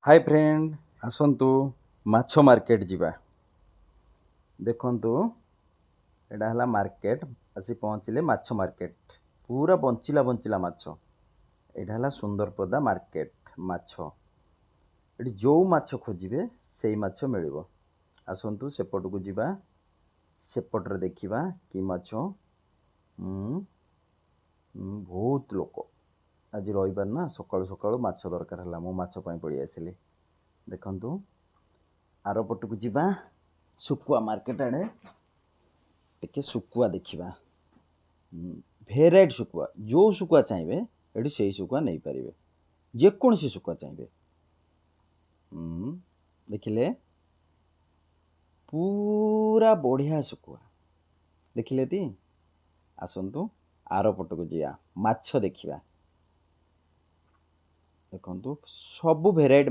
High friend, ଆସନ୍ତୁ ମାଛ market ଯିବା। ଦେଖନ୍ତୁ, ଏଇଟା ହେଲା ମାର୍କେଟ। ଆସି ପହଞ୍ଚିଲେ ମାଛ ମାର୍କେଟ। ପୁରା ବଞ୍ଚିଲା ବଞ୍ଚିଲା ମାଛ। ଏଇଟା ହେଲା ସୁନ୍ଦରପଦା ମାର୍କେଟ ମାଛ। ଏଠି ଯେଉଁ ମାଛ ଖୋଜିବେ, ସେଇ ମାଛ ମିଳିବ। ଆସନ୍ତୁ ସେପଟକୁ ଯିବା, ସେପଟରେ ଦେଖିବା କି ମାଛ। ବହୁତ ଲୋକ। ଆଜି ରବିବାର ନା, ସକାଳୁ ସକାଳୁ ମାଛ ଦରକାର ହେଲା। ମୁଁ ମାଛ ପାଇଁ ପଳେଇ ଆସିଲି। ଦେଖନ୍ତୁ, ଆର ପଟକୁ ଯିବା, ଶୁଖୁଆ ମାର୍କେଟ ଆଡ଼େ। ଟିକେ ଶୁଖୁଆ ଦେଖିବା। ଭେରାଇଟି ଶୁଖୁଆ, ଯେଉଁ ଶୁଖୁଆ ଚାହିଁବେ ଏଠି ସେଇ ଶୁଖୁଆ ନେଇପାରିବେ, ଯେକୌଣସି ଶୁଖୁଆ ଚାହିଁବେ। ଦେଖିଲେ, ପୁରା ବଢ଼ିଆ ଶୁଖୁଆ ଦେଖିଲେ ତି। ଆସନ୍ତୁ ଆର ପଟକୁ ଯିବା, ମାଛ ଦେଖିବା। ଦେଖନ୍ତୁ, ସବୁ ଭେରାଇଟି।